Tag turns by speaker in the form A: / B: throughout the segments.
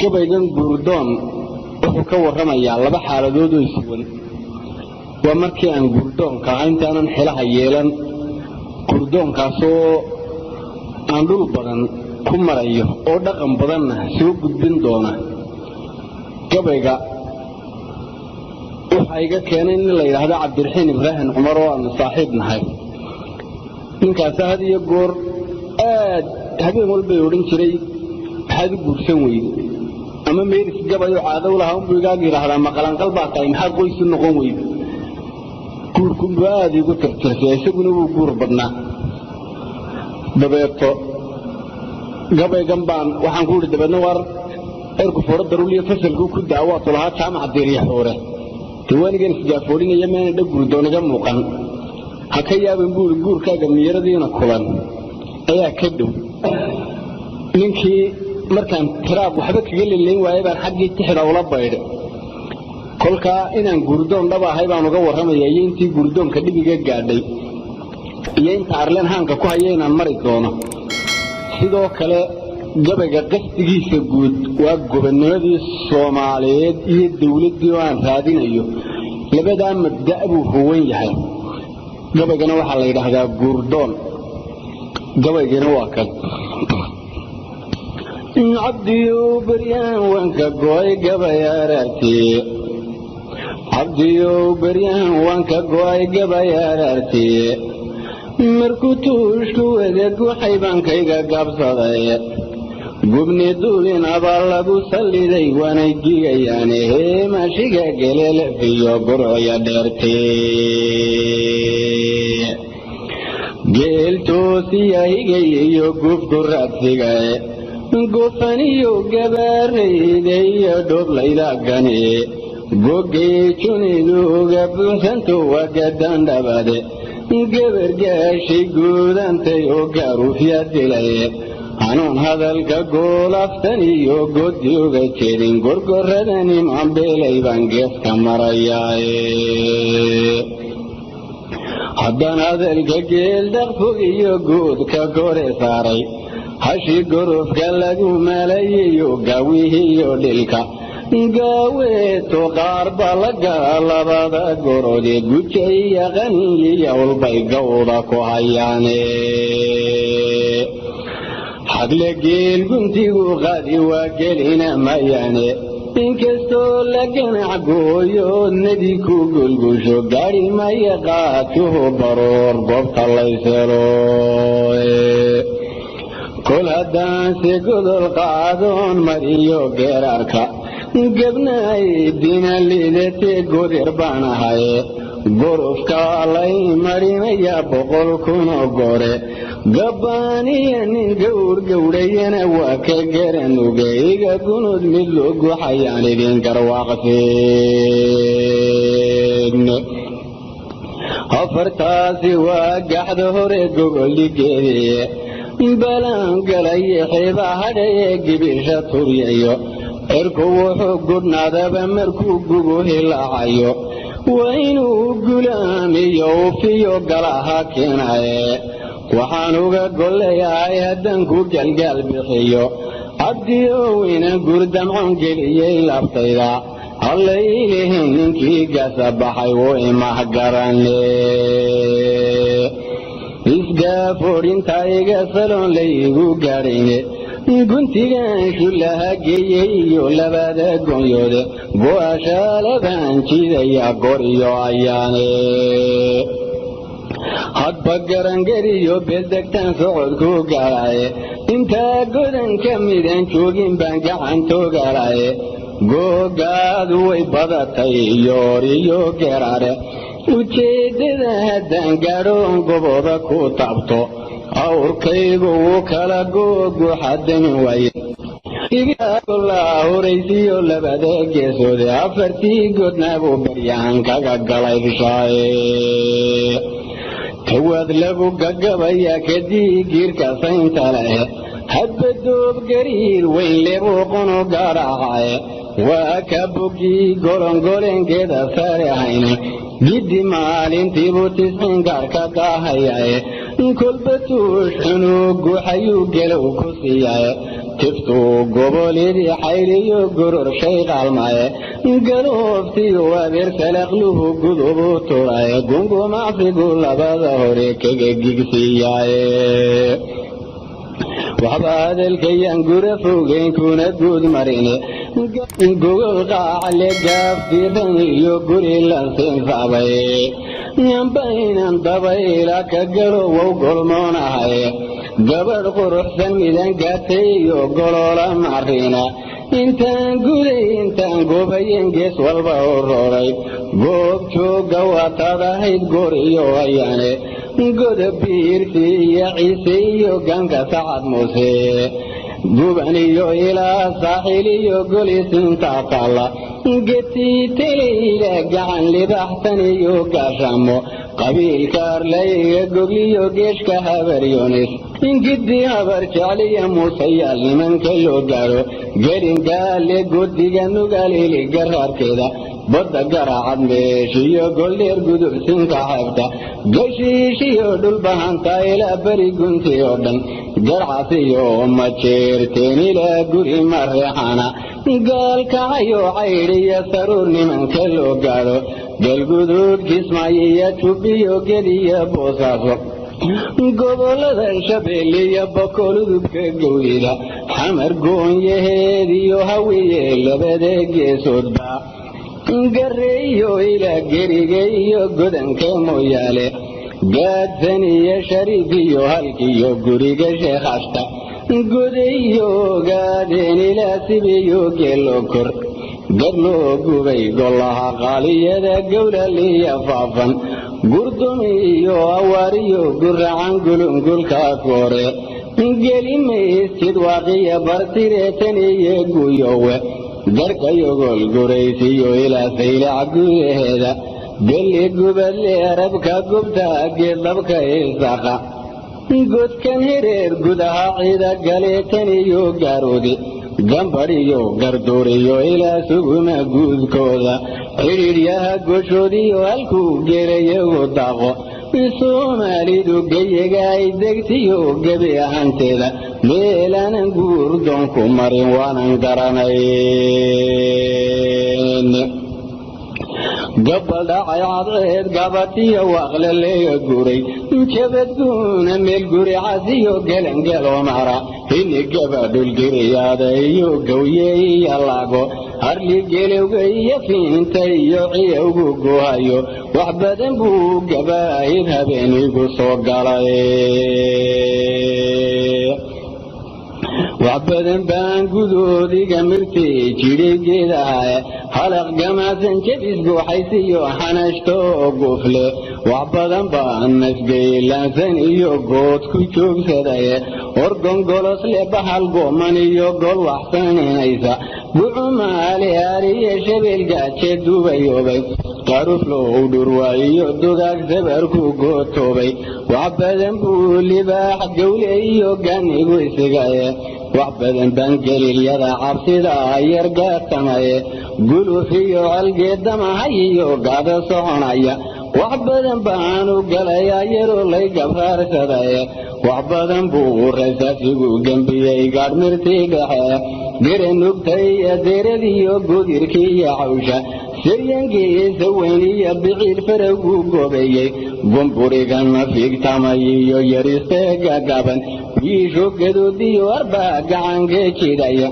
A: Gabaygan Guurdoon wuxuu ka warramayaa laba xaaladood oo isuwan. Waa markii aan guurdoonka ahaa, intaanan xilaha yeelan, guurdoonkaasoo aan dhul badan ku marayo oo dhaqan badanna soo gudbin doona. Gabayga waxaa iga keenay nin la yidhaahdo Cabdiraxiin Ibraahim Cumar oo aanu saaxiib nahay. Ninkaasi had iyo goor aad habeen walbay odhan jiray, "Maxaad u guursan weyde?" Ama meeris gabayoo caado u lahaa unbuu igaaga yidhaahdaa, "Maqalanqal baa tahay, maxaad qoysu noqon weyde?" Guurkunbuu aada iigu tirtirsaya, isaguna wuu guur badnaa. Dabeeto gabaygan baan waxaan ku idhi, dabeedna waar erku fooro daruuliyo fasalkuu ku daa waatu lahaa Jaamaca Diiriya Xoore, dee waanigan isgaafoodhinaya, meena dha guurdoon iga muuqan. "Ha ka yaabin," buu ihi, "guurkaaga miyaradiina kulan ayaa ka dhow." Ninkii markaan tiraab waxba kaga lelayn waayay baan xaggii tixda ula baydhay. Kolkaa inaan guurdoon dhaba ahay baan uga warramaya, iyo intii guurdoonka dhibiga gaadhay, iyo inta arleen haanka ku haya inaan mari doono. Sidoo kale gabayga qasdigiisa guud waa gobonnimadii Soomaaliyeed iyo dawladdii oo aan raadinayo. Labadaa mabda' buu huwan yahay. Gabaygana waxaa la yidhaahdaa Guurdoon. Gabaygina waa kan. Cabdiyow beryahan wanka go'ay gabay araartiye, Cabdiyow beryahan wanka go'ay gabay araartiye, markuu tuushku wada guxay baankayga gabsaday. Gubni duulinabaa lagu salliday, waanay gigayaane heemashiga gelelefiyo gurcya dheertee. Geel toosiya higay iyo gufku raadsigae, gofaniyo gabaarayda iyo dhoblayda gane, gogay juniduga buuxsanto waa gadandhabade. Gabar gaashay guudantay oo gaaruufya dilay, hanuun hadalka goolaftan iyo godyoga jedin, gorgoradani mambeelay baan geeska marayaaye. Haddaan hadalka geel dhaqfog iyo guudka kore saaray, hashi gorofka lagu malayiyo gawihiyo dhilka gaaweeto, qaar baa la gala labada gorode, gujaiya qaniyiya ulbay gawda ku hayaane. Xagle geel guntigu qaadi waa gelina mayaane, inkastoo la ganac gooyo nadi ku gulgusho, gaari maya qaatuhu baroor goobta layselo. Kol haddaanse godol qaadoon mariyo geeraarka, gabnaay dina liidatee godir baan ahaye, gorofka lay marinaya 100,000 gore. Gabaaniya nin gawr gawdhayana waa ka garanuga, iga gunud mid loo guxayaan idin garwaaqseen. Afartaasi waa gaxda hore gogoldhigeediye, balaan galay xeeba hadhaye gibisha turyayo. Cirku wuxuu gudhnaadaba markuu gugu hilaacayo, waa inuu gulaamiyo ufiyo galaha keenaye. Waxaan uga golleeyahay haddaan ku galgaal bixiyo, Cabdiyow, inan gurdamcoon geliyey laabtayda, hallaylihin ninkii gasa baxay wuu imahgarane. Isgaafoodhinta iga saloon laygu gaadhayne, guntigan shullaha geeyey iyo labada goonyoode, go'ashaalabaan jidaya gor iyo ayaane. Hadba garangariyo beeldegtaan socodku galaye, intaa godanka midaan joogin baan gacantoogalaaye. Googaadu way badatay yooriyo geraare, ujeeddada haddaan gaadhoon goboda ku taabto, awrkaygu wuu kala googuxadami waaye. Horaysiyo labada geesoode, afartii godnaabuu baryahan kaga galay bishaaye. Tawaad lagu gagabaya kadii giirka saynta leh, hadba doob gariir weyn lebuuqunu garaacaye. Waa ka bogi gorongolengeeda sare hayne, giddi maalintiibuu tisciin gaar ka daahayaye. Kolba tuush xunuug guxayuu gelow ku siiyaye, Tiftuu gobolidii xayliyo goror shay qaalmaye, galooftiyo abeer salaqluhu gudubu turaye, gungumacsigu labada hore kaga gigsiiyaaye. Waxba hadalkayaan gura fogeyn kuna guud marine, gogol qaacle gaaf diran iyo guri la sinsaabay, yambaynan dabayla ka galo wow golmoonahay. Gabadh quruxsan midan gaatay iyo goloola marina, intaan guday intaan goobayen gees walba u rooray, goob joogga waataad ahayd goor iyo ayaane. Godob biirsi iyo Ciise iyo ganka Sacad Muuse, Guban iyo ilaa Saaxiil iyo Golisintaa taalla, getiiteleyda gacan libaxsan iyo Gaashaamo, qabiilka Arlayga Gogliyo geeshka Habaryoonis, Ingiddi Habar Jecliya Muuseyaal nimanka loo gaadho, Gelingaale godiga Nugaalili garaarkeeda, badda Garaacad meeshiyo Goldheer, gudubsinka xeebta Gashiishiyo dhulbahanta ilaa beri gunti oo dhan, Garcasiyo Majeerteen ilaa guri Mareexana, Gaalkacayo Caydhiyo Saruur nimanka loo gaadho, Galguduud Kismaayo iyo Jubbiyo Gediyo Boosaaso, gobolada Shabeelle iyo Bokool, udubka Gawdida, Xamar goonyaheed iyo Hawiye labada geesoodba, Gareeyo ilaa Geriga iyo godanka Mooyaale, Gaadsan iyo Shariif iyo halkiyo guriga Sheekhashta, Godayo Gaadeen ilaa Sibiyo Geelo kor gar loo gubay, golaha qaaliyada Gowlaliya faafan, Gurdumi iyo Awaariyo Guracan, gulungulka koore gelimaystid, waaqiya Bartireetan iyo Guyowe, garka Yogol Guraysiyo ilaa Saylac gudaheeda, Geli Gubadle, Arabka gubta, Geeddabka Isaaqa, godkan Hereer gudaha ciida galeetan iyo Gaaroodi, Gambadhiyo Garduuriyo ilaa Suguma guudkooda, xidhiidhyaha goshoodiyo halkuu geelayagu daaqo, Soomaalidu geyiga ay degtiyo gebi ahaanteeda, meelaanan guurdoonku marin waanan garanayn. Gabal dhacay cadceed gabatiyo waaqle leega guray, jabadguuna meel guri casiyo gelangelo mara, hinigaba dhulgiriyaada iyo gawye iyo lago, harli gelowga iyo fiinta iyo ciyowgu guhayo, wax badan buu gabaahid habeenigu soo galay. Wax badan baan gudoodiga mirtay jidhay geedaha, halaq gamaasan jabis guuxaysiyo xanashto gufle, wax badan baan nasgaylaansan iyo good ku joogsaday, orgongolosle bahal gooman iyo gol waxsaninaysa, gucumaale ariyo shabeel gaaje dubayoobay, qaruflow dhurwaayiyo dugaag sabarku gootoobay, wax badan buu libaax gawle iyo ganigu isigaye, wax badan baan gelilyada cabsida yar gaatamaye, guluf iyo colgeedamahay iyo gaada soconaya, wax badan baanu galayaa yaroo lay gabraarsadaye, wax badan buu rasaasigu gembiyey gaadhmirtii dhexe, gerenugtay iyo deeradiyo godirkii iyo cawsha, siryangiisa weyn iyo biciid farowgu goobeeyey, gumburigana fiigtamay iyo yariste gagaban, wiisho gadoodiyo arbaa gacanka jidhaya,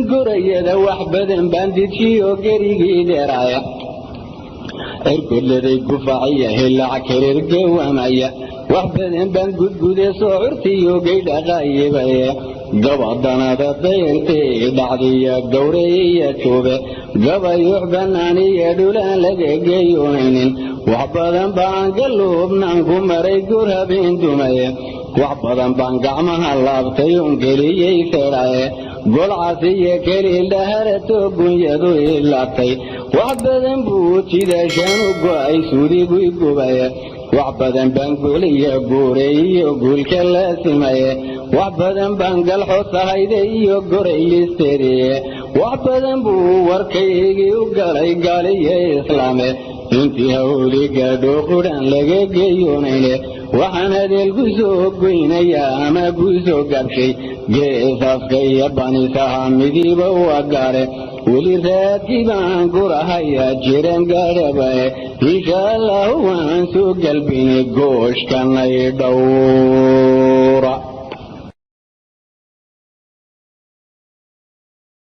A: gorayada, wax badan baan dejiyo gerigii dheeraaya, cirgodladay gufaciya hilac kareer gawamaya, wax badan baan gudgude soo curtiyo gaydhaqayibaye, gabadanada dayrtay dhacdiya gawraiya joobe, gabayux banaaniya dhulaan laga geyoonaynin, wax badan baan galuubnaan ku maray gur habeen dumaye, wax badan baan gacmaha laabtay oon geliyey feedhaye, golcasiyo keliil dhaharato gunyadu ilaabtay, wax badan buu jidaashaan u go'ay suudigu gubaye, wax badan baan guuliya guuray iyo guulka la simaye, wax badan baan galxoosahayde iyo goray listeeriye, wax badan buu warkaygii u galay gaaliyo islaame, intii hawli gaadho qudhaan laga geyoonayne. Waxaan hadeel ku soo goynayaa ama ku soo gaabshay, Geesafka iyo banisaha midiba waa gaare. Weli raadkii baan gurahaya jiran gaadhabae, insha Allahu waan soo galbini gooshkanay dhow.